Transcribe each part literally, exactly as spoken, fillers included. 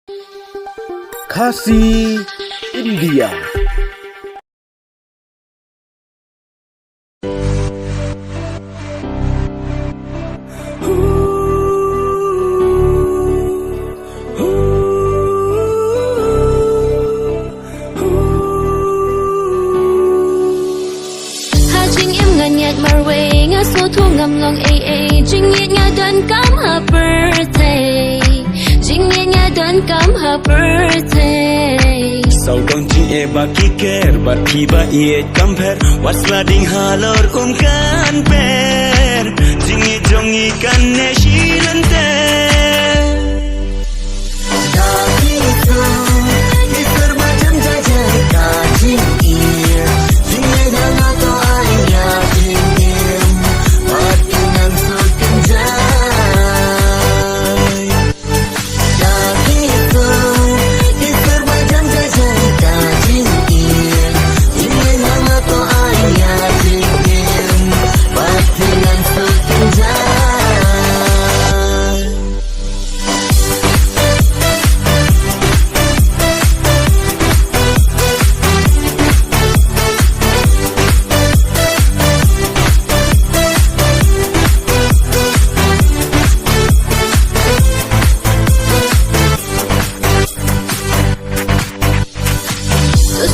Khasi India. Ha jingim nga ñiad marwei, nga sngewthuh ngam long ei ei. Jingngeit nga donkam ha pyrthei, jingngeit nga donkam ha pyrthei. Sawdong jingeh ba ki ker bad phi ba ïeit kam pher, wat sla ding halor um kan per. Jingngeit jong ngi kan neh shilynter.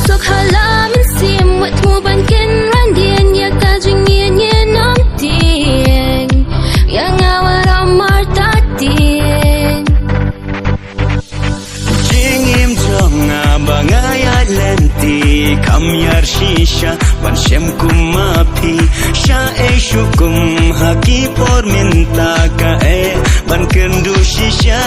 Suk ha la mynsiem, wat thmu ban kynran dien ïa ka jingïeit ñieh nym tieng. Ïa nga wat ram marta tieng. Jingim jong nga ba nga ïaid lynti, kam ïar shisha ban shem kum ma phi. Sha ei shu kum ha ki por mynta, kaei ban kynduh shisha.